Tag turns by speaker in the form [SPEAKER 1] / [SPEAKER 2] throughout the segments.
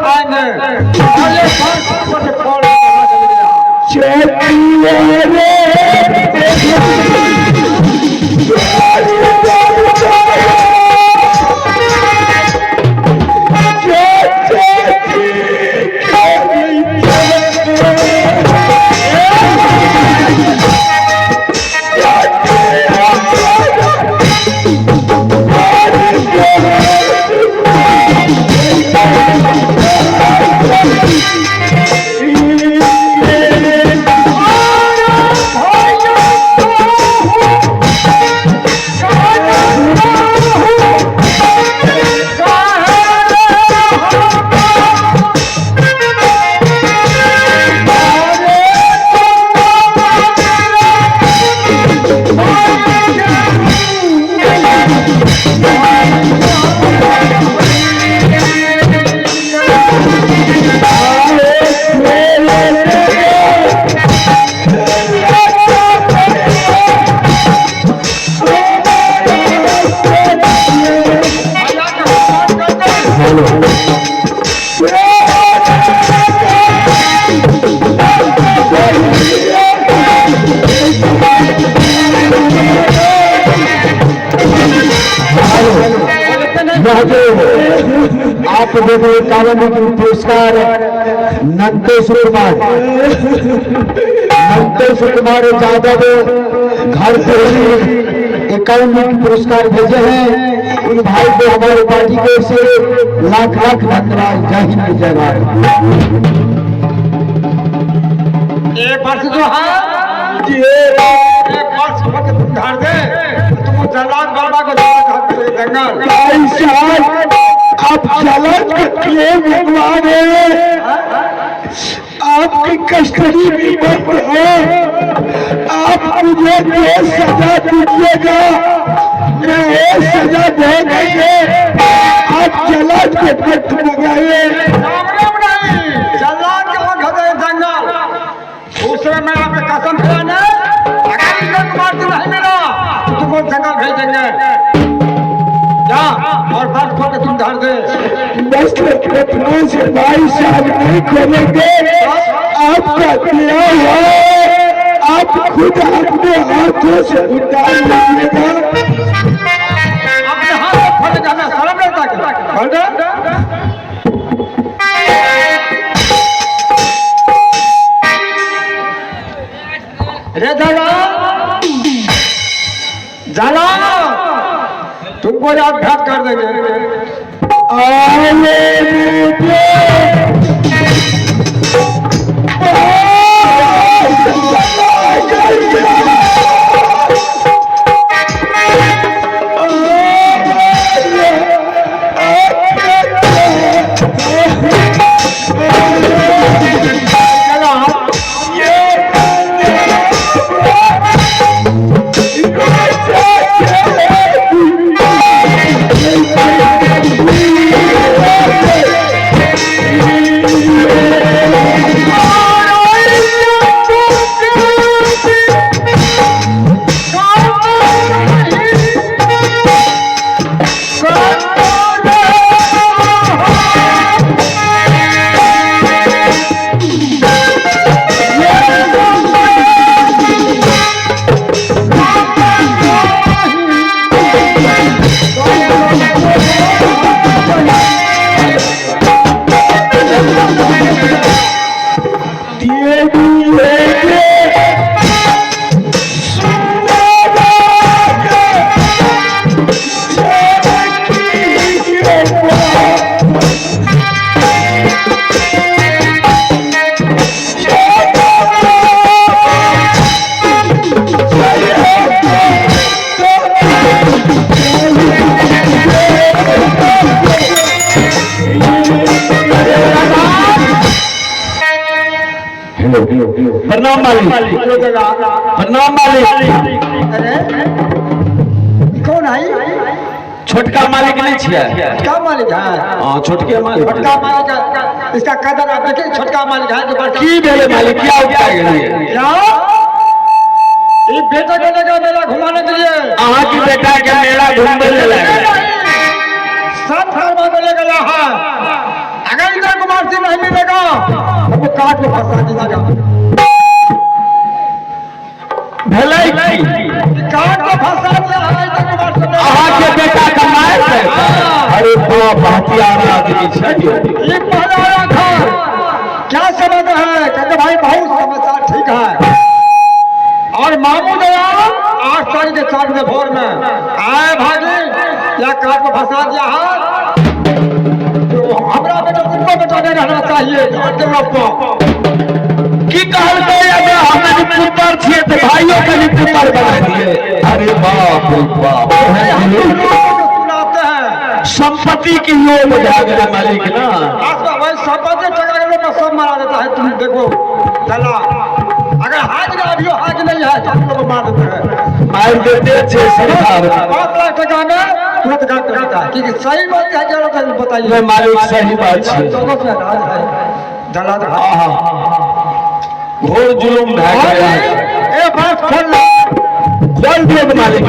[SPEAKER 1] आएंगे और ये पांच ऊपर से फोड़ के
[SPEAKER 2] यह जो आप देखो 51 पुरस्कार नंदेश्वर कुमार, नंदेश्वर कुमार यादव घर से 51 पुरस्कार भेजे हैं। उन भाई को हमारे पार्टी की ओर से लाख लाख धन्यवाद। जय हिंद, जय भारत।
[SPEAKER 1] एक वर्ष जो है एक वर्ष मत तुम धार दे, तुमको जल्लाद बाबा को जंगल।
[SPEAKER 2] भाई साहब आप जल्लाद का क्लेम भगवान है, आपकी कस्टडी में बंद है, आप मुझे जो सजा दीजिएगा मैं वो सजा दे देंगे। आप जल्लाद को मत लगाइए।
[SPEAKER 1] जल्लाद के वक्त जंगल दूसरे में आपके कसम खिलाने, अगर इनको मार नहीं मिला तो तुमको जंगल भेज देंगे। जा और बस खोल के तुम धर दे।
[SPEAKER 2] बस अपनों से भाई साहब नहीं खोलेंगे, आपका दिया हुआ आप खुद अपने हाथों से उतार लीजिएगा।
[SPEAKER 1] अपने हाथ से खोलेंगे, हमें शर्म नहीं आता। खोल दे। रे जला जला तुमको याद घात कर देंगे।
[SPEAKER 2] आले प्रणाम मालिक, प्रणाम मालिक।
[SPEAKER 1] अरे कौन आई?
[SPEAKER 2] छोटका मालिक नहीं छियै।
[SPEAKER 1] छोटका मालिक है।
[SPEAKER 2] हां छोटके मालिक।
[SPEAKER 1] छोटका मालिक है, इसका कदर आप देखिए। छोटका मालिक है कि बड़का?
[SPEAKER 2] की भेलै मालिक, क्या उपका गेलियै?
[SPEAKER 1] क्या ये बेटा के लेकर मेला घुमाने के लिए?
[SPEAKER 2] अहाँ की बेटा के मेला घूमबे ले लागल।
[SPEAKER 1] सब धर्म को लेकर गया है। अगर इंद्र कुमार सिंह नहीं मिलेगा हमको काट के फंसा दीजिएगा।
[SPEAKER 3] भेलै की?
[SPEAKER 1] काट के फंसा दिया है इंद्र कुमार सिंह ने।
[SPEAKER 3] अहाँके बेटा के मारि देलकै। अरे बाप, हथियार आदमी छै यौ।
[SPEAKER 1] ये पहला आया था, क्या समझ है? कहते भाई बहुत समाचार ठीक है। और मामू गया 8 तारीख के 4 बजे भोर में आए भागी या काट को फंसा दिया है। तो हमारा बेटा उनको बेटा नहीं रहना चाहिए।
[SPEAKER 3] की कहलकै अगर हम पुत्र छियै तऽ भाइयों के भी पुत्र बना दिए। अरे बाप रे बाप,
[SPEAKER 1] सुनाते हैं
[SPEAKER 3] संपत्ति के लोभ भए गेलै मालिक ना।
[SPEAKER 1] भाई संपत्ति टका के लोग सब मारा देता है। तुम देखो चला अगर हाथ में अभी हाथ नहीं है तो हम लोग मार देते हैं।
[SPEAKER 3] मारि देते छै सरकार।
[SPEAKER 1] 5 लाख टका में तुरंत घर करता है। क्योंकि सही बात है, जरा बताइए।
[SPEAKER 3] नहीं मालिक सही बात छै।
[SPEAKER 1] दोनों से राज है जला।
[SPEAKER 3] आहा, घोर जुलुम भए गेलै।
[SPEAKER 1] ए बात खोल
[SPEAKER 3] खोल दियौ मालिक,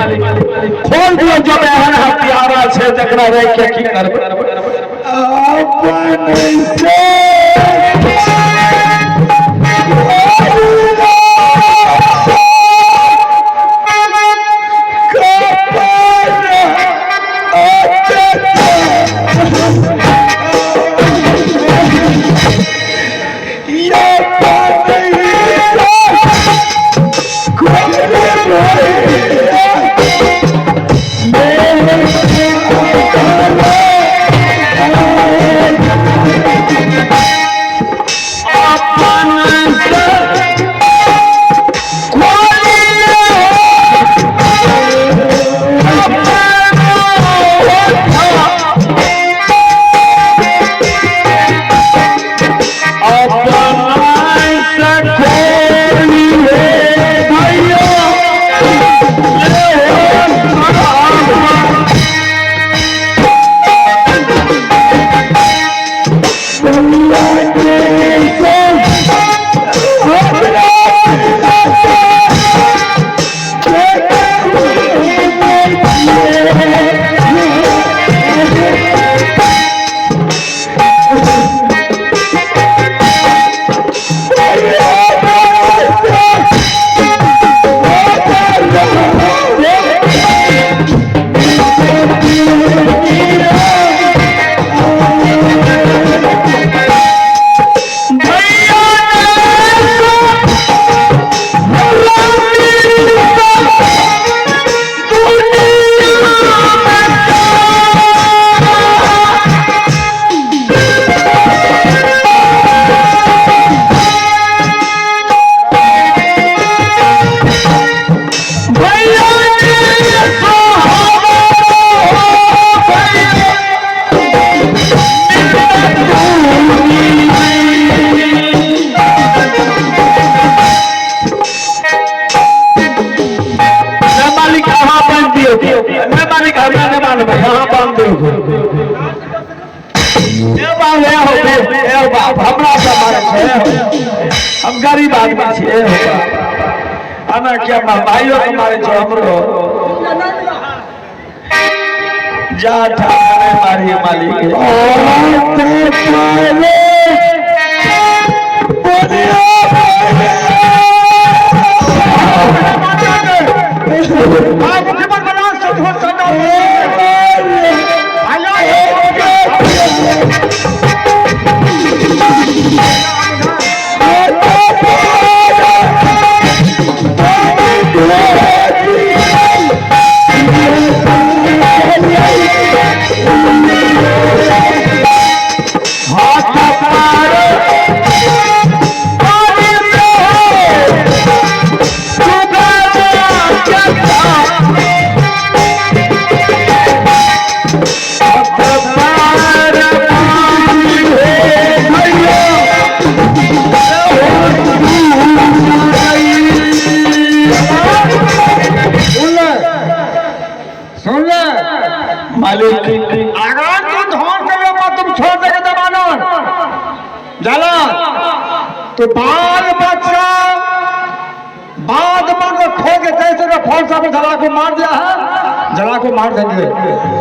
[SPEAKER 3] खोल दियौ। जब एहन हत्यारा छै तकरा राखि के की करबै?
[SPEAKER 2] अपन से
[SPEAKER 3] मालिक अहाँ बान्हि दियौ। नहि मालिक, हमरा नहि बान्हबै, अहाँ बान्हि दियौ। ए बाप, ए हो, ए बाप, हमरा से मारै छै। हम गरीब आदमी छी। ए हो बाप, एना किया भाइयो के मारै छै हमरो? जा ठाकुर नहीं मारिए मालिक।
[SPEAKER 1] सुन ले
[SPEAKER 3] मालिक,
[SPEAKER 1] अगर तू धन के लिए तुम छोड़ देगे जमानत जाला तो बाल बच्चा बाद में खो के जैसे फोन साहब जला को मार दिया है, जला को मार देंगे।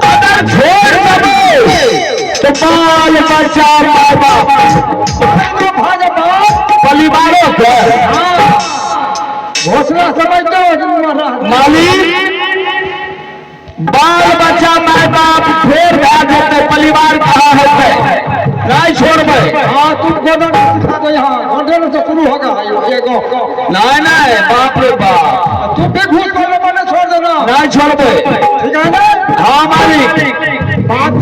[SPEAKER 3] अगर छोड़ देबै तो बाल बच्चा माय बाप परिवारों के
[SPEAKER 1] घोषणा समझते हो।
[SPEAKER 3] मालिक, बाल बच्चा माय बाप फेर भए जेतै, परिवार कहाँ हेतै? नहीं छोड़बै।
[SPEAKER 1] हाँ, तुम गोदन सिखा दो, यहाँ गोदन से शुरू होगा ये गो।
[SPEAKER 3] नहीं नहीं, बाप रे बाप।
[SPEAKER 1] तुम भी घूस मारने वाले छोड़ देना।
[SPEAKER 3] नहीं छोड़बै।
[SPEAKER 1] ठीक है ना?
[SPEAKER 3] हाँ मालिक।
[SPEAKER 1] बात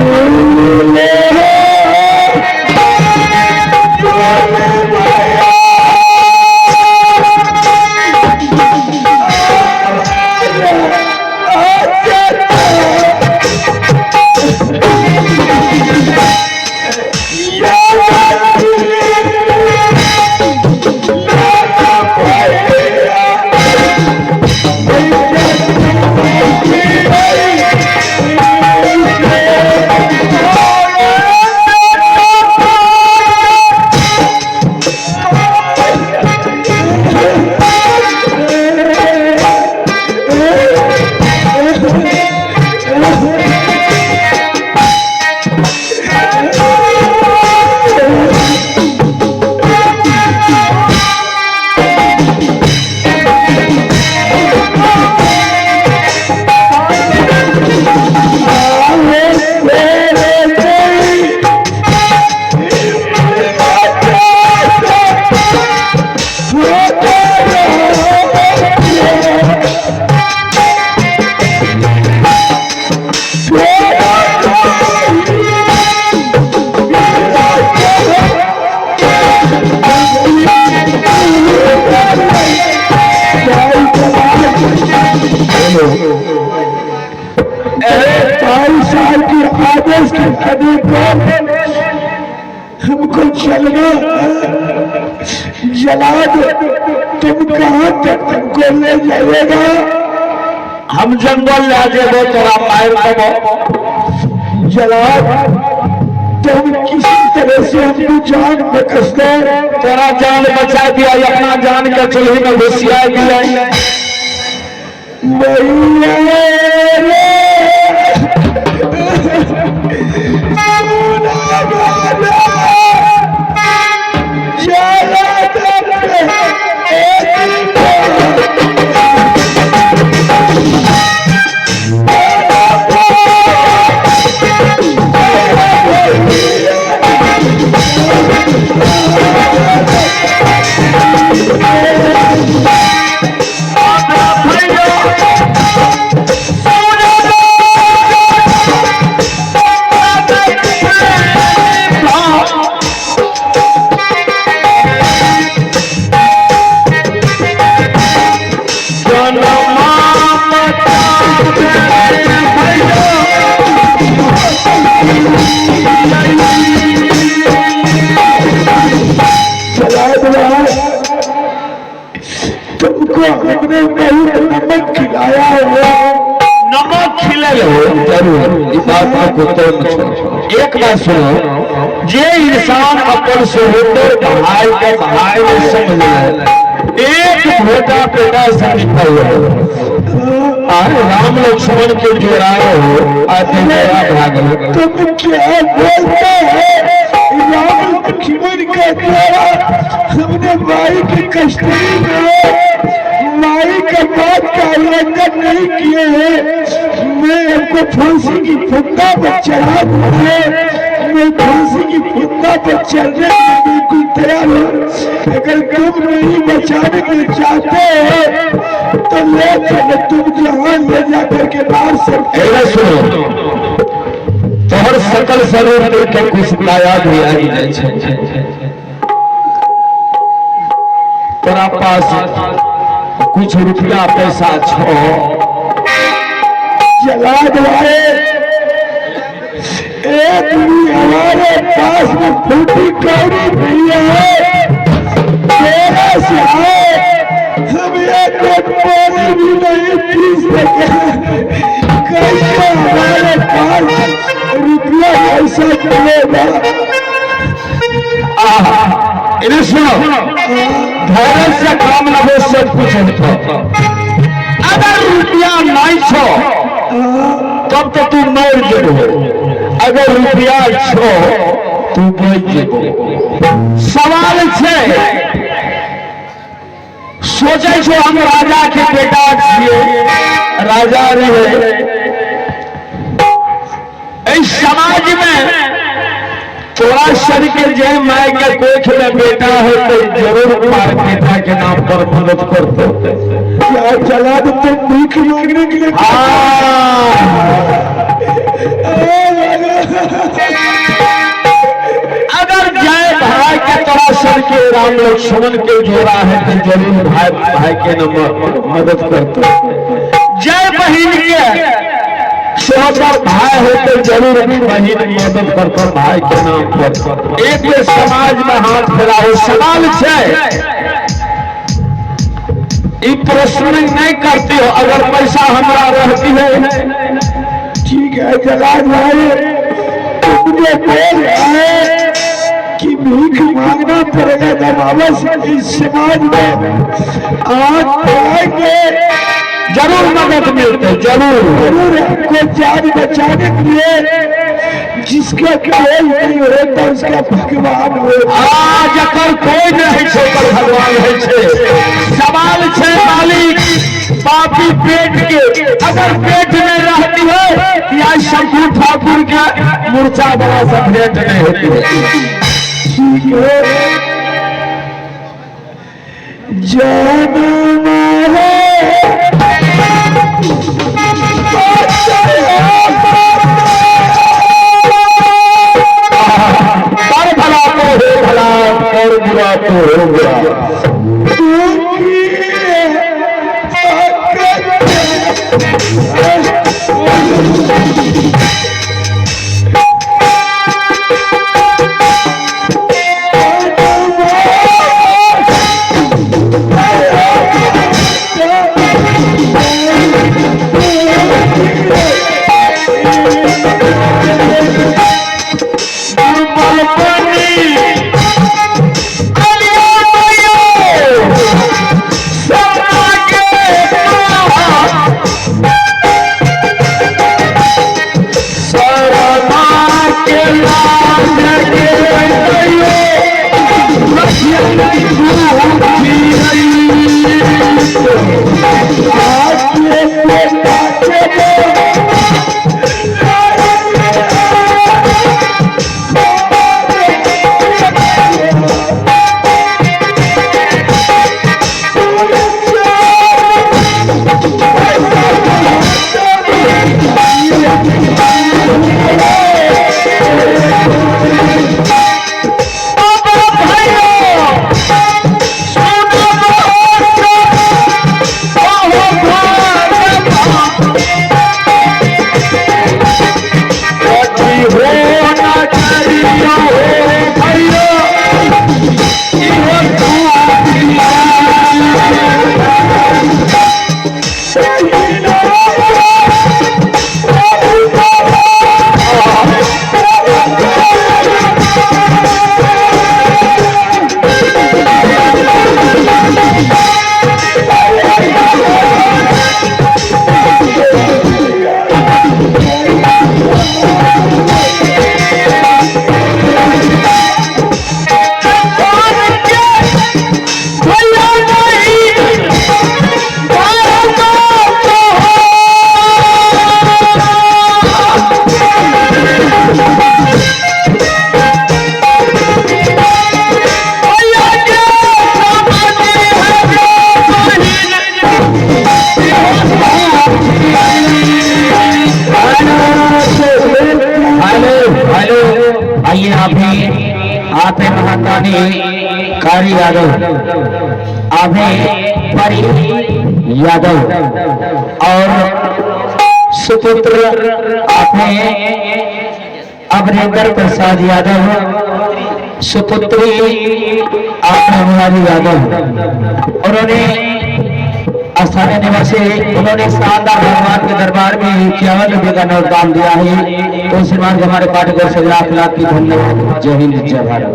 [SPEAKER 2] भाई साहब की आदेश के कभी को हमको चलना है। जलाद, तुम कहाँ तक हमको ले जाएगा?
[SPEAKER 3] हम जंगल ले जेबो, तोरा मार देबो।
[SPEAKER 2] जलाद, तुम किसी तरह से हमको जान बख्श दो।
[SPEAKER 3] तोरा जान बचा दिया, अपना जान के चूल्ही में घुसिया दिया।
[SPEAKER 2] मैया रे, तुमको हमने बहुत नमक खिलाया है।
[SPEAKER 3] नमक खिले हो जरूर, इस बात आपको तो एक बात सुनो, जे इंसान अपन सहोदर भाई के भाई में समझ ले, एक भोटा पेटा समझ पाए। राम लक्ष्मण के जोड़ाए हो आते मेरा भाग।
[SPEAKER 2] तुम क्या बोलते हो? राम लक्ष्मण का जोड़ा हमने माई की कश्ती में माई के बात का उल्लंघन नहीं किए हैं। मैं हमको फांसी की फंदा पर चढ़ा दूंगा, मैं फांसी की फंदा पर चढ़ने के बिल्कुल तैयार हूँ। अगर तुम नहीं बचाने के चाहते हो तो ले चलो, तुम जहाँ ले जा करके मार सकते
[SPEAKER 3] हो। सुनो, तोहर सकल स्वरूप देख के कुछ दया भी आई जाए छे। तोरा पास कुछ रुपया पैसा छो?
[SPEAKER 2] जला दवाए, एक भी हमारे पास में फूटी कौड़ी नहीं है। तेरे से आए हम एक पानी भी नहीं पी सके। कैसे हमारे पास रुपया पैसा मिलेगा?
[SPEAKER 3] इन्हें सुनो, धैर्य से काम लगो, सब कुछ होता। अगर रुपया नहीं छो तब तो तू मर जेबो, अगर रुपया छो तू बच जेबो। सवाल छै, सोचै छो हम राजा के बेटा छियै, राजा रहे। एहि समाज में तोरा सर के जे my के कोख में बेटा हो तो जरूर मार पिता के नाम पर मदद करते।
[SPEAKER 2] क्या चला तो तुम भीख मांगने के लिए?
[SPEAKER 3] हाँ। अगर जय भाई के तोरा सर के राम लक्ष्मण के जोड़ा है तो जरूर भाई भाई के नंबर मदद करते। जय बहन के सोहबर भाई हो तो जरूर बहन मदद करते भाई के नाम पर। एक बेर समाज में हाथ फैलाओ। सवाल छै, ई प्रश्न नहीं करती हो अगर पैसा हमारा रहती है।
[SPEAKER 2] ठीक है जलाल भाई, तुम जो बोल रहे हैं कि भीख मांगना पड़ेगा जब अवश्य इस समाज में आज आएंगे
[SPEAKER 3] जरूर मदद मिलते, जरूर
[SPEAKER 2] जरूर हमको जान बचाने के लिए। जिसका कोई नहीं होता उसका भगवान होता।
[SPEAKER 3] आज अगर कोई नहीं छे पर भगवान है छे। सवाल छे मालिक, पापी पेट के अगर पेट में रहती है या शंभू ठाकुर के मूर्छा बड़ा सा भेंट नहीं होती है।
[SPEAKER 2] ठीक है, जन्म है
[SPEAKER 3] पर भला तो हो भला और बुरा तो हो बुरा।
[SPEAKER 4] आइए आप भी आते महाकानी कारी यादव, आभे परी यादव और सुपुत्र आपने अमरेंद्र प्रसाद यादव, सुपुत्री आपने मुरारी यादव, उन्होंने स्थानीय निवासी, उन्होंने शानदार भगवान के दरबार में 51 रुपए का नोट दान दिया है। तो श्रीमान हमारे पाठक से लाख लाख की धन्यवाद। जय हिंद, जय भारत।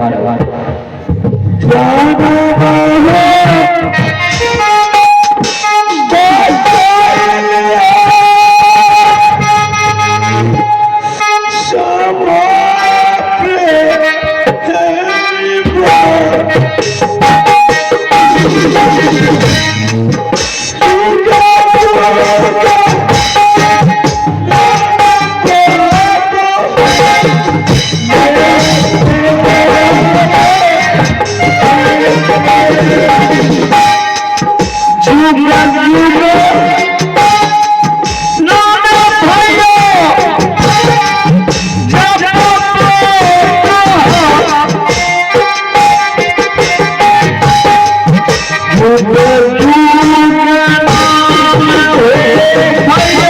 [SPEAKER 3] नाम भयो जब जुग जुग नाम भयो।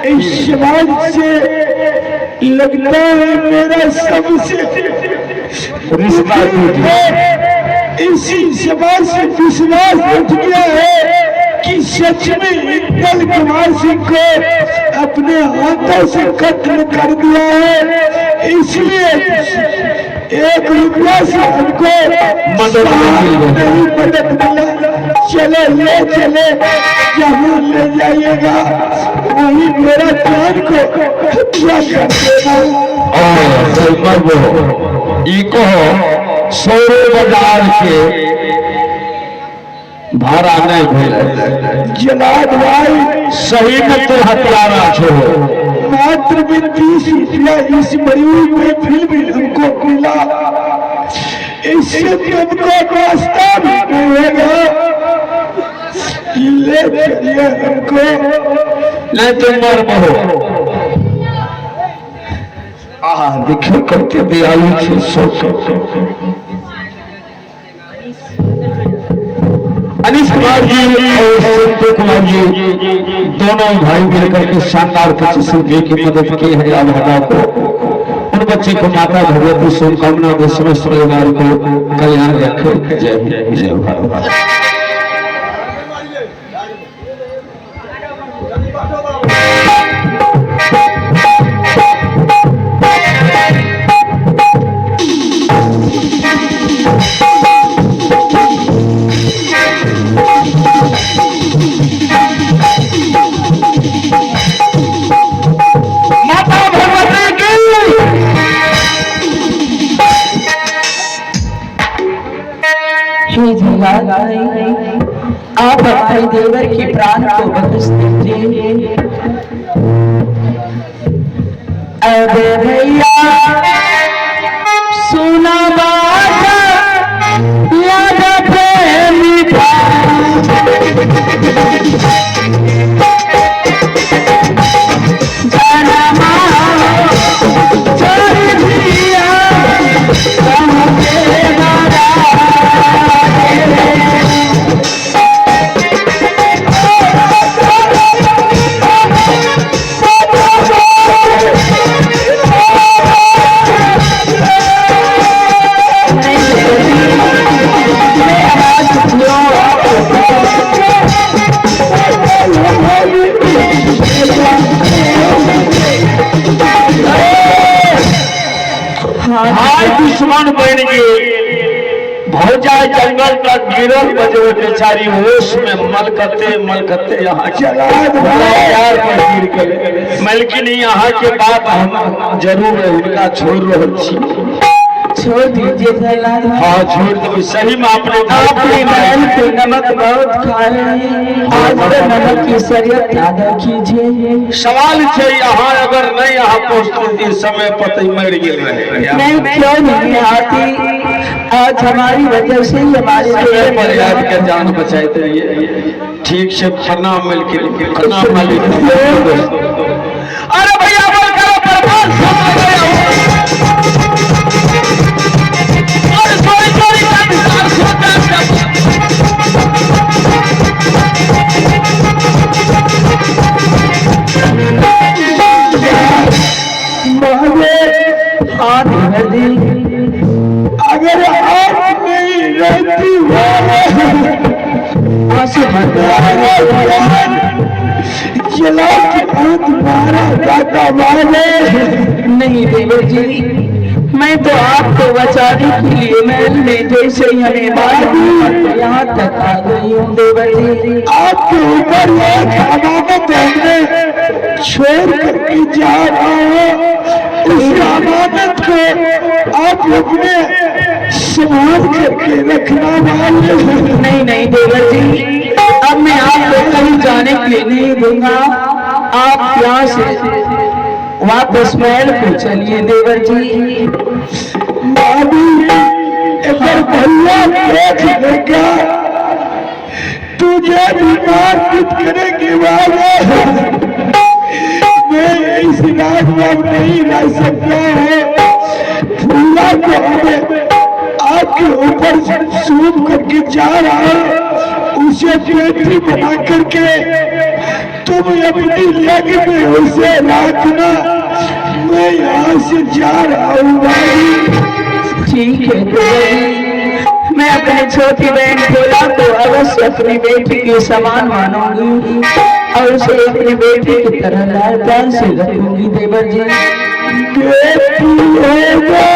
[SPEAKER 2] इस बात से लगता है मेरा सबसे
[SPEAKER 3] रिश्ता टूट गया।
[SPEAKER 2] इसी सभा से विश्वास उठ गया है कि सच में इंदल कुमार सिंह को अपने हाथों से खत्म कर दिया है। इसलिए 1 रुपया से हमको
[SPEAKER 3] मदद नहीं मिली।
[SPEAKER 2] नहीं मदद मिला। चले ले चले, जहाँ ले जाइएगा वही मेरा जान को हत्या कर देना।
[SPEAKER 3] ई कहो सौरो बाजार के भाड़ा नहीं भेल।
[SPEAKER 2] जलाद भाई
[SPEAKER 3] सही में तो हत्यारा छो।
[SPEAKER 2] मात्र में 30 रुपया इस मरीज में फिर भी हमको मिला। इससे तुमको रास्ता भी मिलेगा। ले चलिए हमको,
[SPEAKER 3] नहीं तुम मर बहो। आहा देखियो कते दयालु छे सब। अनिश कुमार जी और संतोष कुमार जी दोनों भाई मिलकर के शानदार 25 रुपये की मदद की है अभागा को। उन बच्चे को माता भगवती शुभकामना दे, समस्त परिवार को कल्याण रखे। जय हिंद, जय भारत। माता भगवती की।
[SPEAKER 4] हे जलाल भाई, आप अपने देवर के प्राण को बख्श दीजिए। अब भैया सुना बात
[SPEAKER 3] भाई दुश्मन बन गए भौजा जंगल तक गिरल बजो बेचारी होश में मलकते मलकते यहाँ यार पर गिर गए। मलकिन यहाँ के बात हम जरूर उनका छोड़ रहे छी।
[SPEAKER 4] छोड़ दीजिए प्रहलाद।
[SPEAKER 3] हाँ छोड़ दो, सही में अपने
[SPEAKER 4] आपने महल के नमक बहुत खाए, आज तो नमक की शरीयत अदा कीजिए।
[SPEAKER 3] सवाल है यहाँ अगर नहीं यहाँ पहुँचती समय पर तो मर गेल रहे।
[SPEAKER 4] मैं क्यों नहीं आती, आज हमारी वजह से ही हमारे
[SPEAKER 3] समय पर याद के जान बचाते रहिए। ठीक से प्रणाम मिलके प्रणाम मालिक। अरे भैया बोल करो प्रणाम। अरे सॉरी सॉरी
[SPEAKER 2] अगर आप नहीं रहती जला के हाथ मारा जाता वाले।
[SPEAKER 4] नहीं देवर जी, मैं तो आपको बचाने के लिए महल में जैसे ही हमें मारा यहाँ तक आ गई हूँ। देवर जी
[SPEAKER 2] आपके ऊपर एक अमानत हमने छोड़ करके जा रहा है, उस अमानत को आप अपने संभाल करके रखना वाले।
[SPEAKER 4] नहीं नहीं देवर जी, अब मैं आपको कहीं जाने के लिए नहीं दूंगा। आप यहाँ से वापस महल को चलिए देवर जी।
[SPEAKER 2] भाभी अगर भैया देख लेगा तुझे बीमार कुछ करेंगे वाले। मैं इस राज में अब नहीं रह सकता है। फूला को हमें आपके ऊपर सूप करके जा रहा है, उसे बेटी बना करके तुम अपनी लग में उसे रखना। मैं यहाँ से जा रहा हूँ भाई।
[SPEAKER 4] ठीक है देवर जी, मैं अपने छोटी बहन भोला को अवश्य अपनी बेटी के समान मानूंगी और उसे अपनी बेटी की तरह लाड प्यार से रखूंगी। देवर जी
[SPEAKER 2] बेटी होगा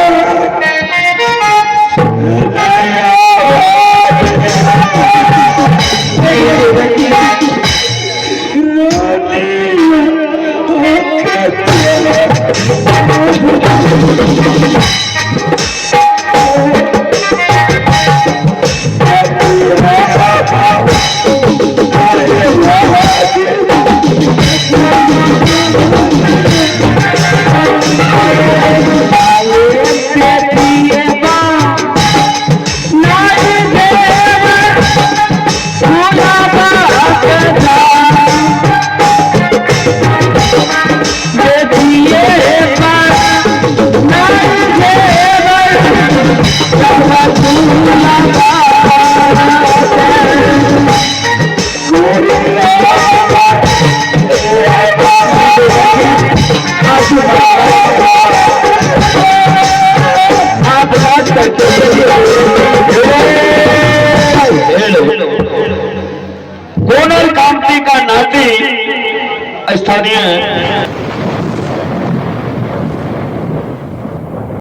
[SPEAKER 3] कोनर कांति का नाती स्थानीय